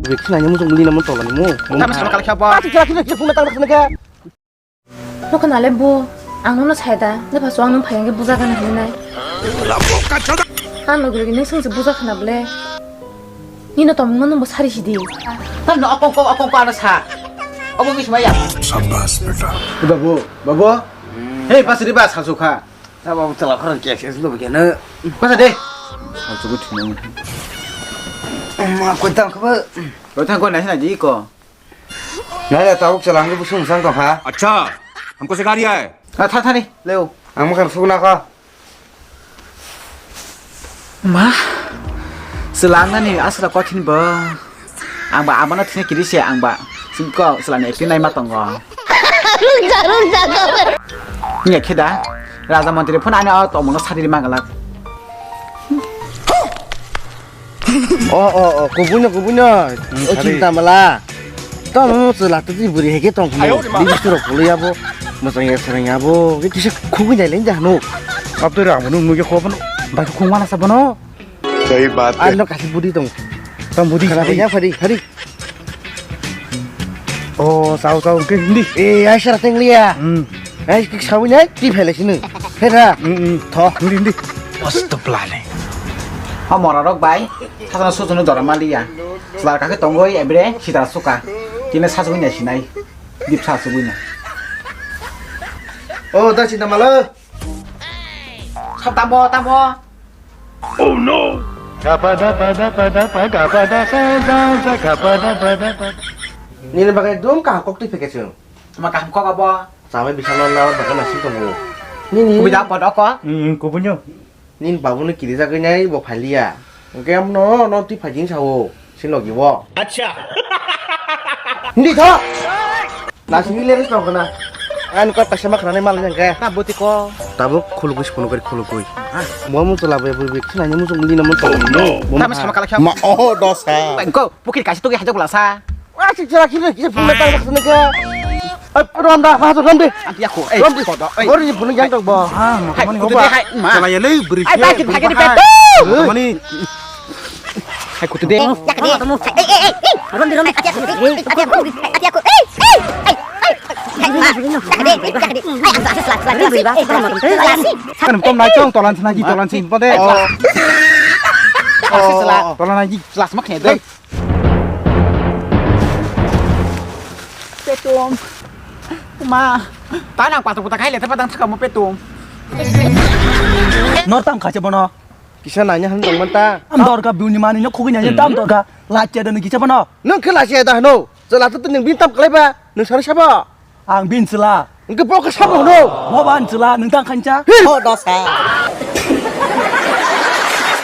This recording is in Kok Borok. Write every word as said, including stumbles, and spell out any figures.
Biksu nanya muchung muli namun tola ni mu. Tama sama kalkha ba. Pati kira kira kira phone tang tang kha. Nokha nale bo, ang nono sai da, le phasu ang nung phai ang khe buja gana hinwi nai. Ang logi logi nung sung se buja khana bole. Nino tongmung no nung bo sari sidi. Tam no okong ko okong ko ano sa. Obo ngi sumaya. Shabash beta. Babu, babu. Hei, pasri ba sasu kha. Ta babu tala khorang kya kya lo bigana. Pasa de. Sasu ko thino. Ma ko tang ko ba. Ko tang ko na hina ji ko. Nai ya tabuk chala ang busung sang tong kha. अच्छा, हमको सिखा रिया है। Ah, tha tha ni, leo. Ang makan sugna kha. Ma, selangna ni asra kothin ba. Ang ba abana thini kiri se ang ba. Singko selani ekti nai ma tongo. Nya kheda. Raja mantri phone ani o tomono sariri magalak. O, o, o, kubuino, kubuino. Hmm, o, sari. Chinta mala. Tamo chwla twi bwrwi hai khe tong phano. Ayo, ma. Bini surok phulwi abo. Mwchang ya srang abo. Kisa khugwi nai leng jahno. Abdul Rahman nung nugya khoban. Bai khung mana sabano. Sahi baat hai. Ano kasi budi tong. Tam budi. Kana hai. Punya hari, hari. Oh, sao, sao, ke hindi. Eh, ai sara teng liya. Hmm. Ai kik sawi nai, ti phele sini. Hera. Hmm, hmm. Tho. Hindi, hindi. What's the plan? O mora rok bai, sasana sujunu jora maliya. Slar kakhe tongoi ebre sitara suka. Tine sasugui nai sinai. Dip sasugui na. Oh, da sinta malo. Sab tamo, tamo. Oh no! Nini bagwi ekdom kaham kok twi phekhe chwng. Tama kaham kok abo? Chamai bisalo na bagwi na sing tongo. Nini. Kubui da pod oko? Hmm, kubunyo. Nini babuno kirijagwi nai bo phaliya. Hwnkhe amno no twi phaijing sao. Sin logi bo. Acha. Hindi tho. Nasi ni leres tong kana. An ko kaisa ma khana mal jang ke. Na boti ko. Tabuk khulugui si phone kari khulugui. Mo mo chola be bui bui khna ni mo jong ni na mo tong ni. Tama sama kala kya. Ma oh dosa. Ko pukir kaisa to ke hajok lasa. Wa si chara khile khile phone tang khna ke. Ai rom da ma rom de. Anti aku. Rom de. Bor ni phone jang tong bo. Ah, ma mani hoba. Hai ma. Chala ya le bri. Ai ta ki phage ni pe. Mani. Hai kutu de. Ei, ei, ei, rom di, rom di. Ati aku, ati aku, ati aku. Ei, ei, ei. Kan tom nai chong tolan sna gi tolan sin pode. Oh. Tolan nai gi las mak ne de. Petum. Ma. Ta nang patu puta khai le ta padang thaka mo petum. Nor tam khache bono. Kisa nanya han tong manta. Am dorka buni mani no khugui nanya tam dorka. Lache da ni kisa bono. Nang khe lache da hano. Jala tu nang bin tam kalai ba. Nang sari sabo. Ang bin sela. Nang ke bo ka sabo hano. Mo ban sela nang tang khancha. Ho dosa.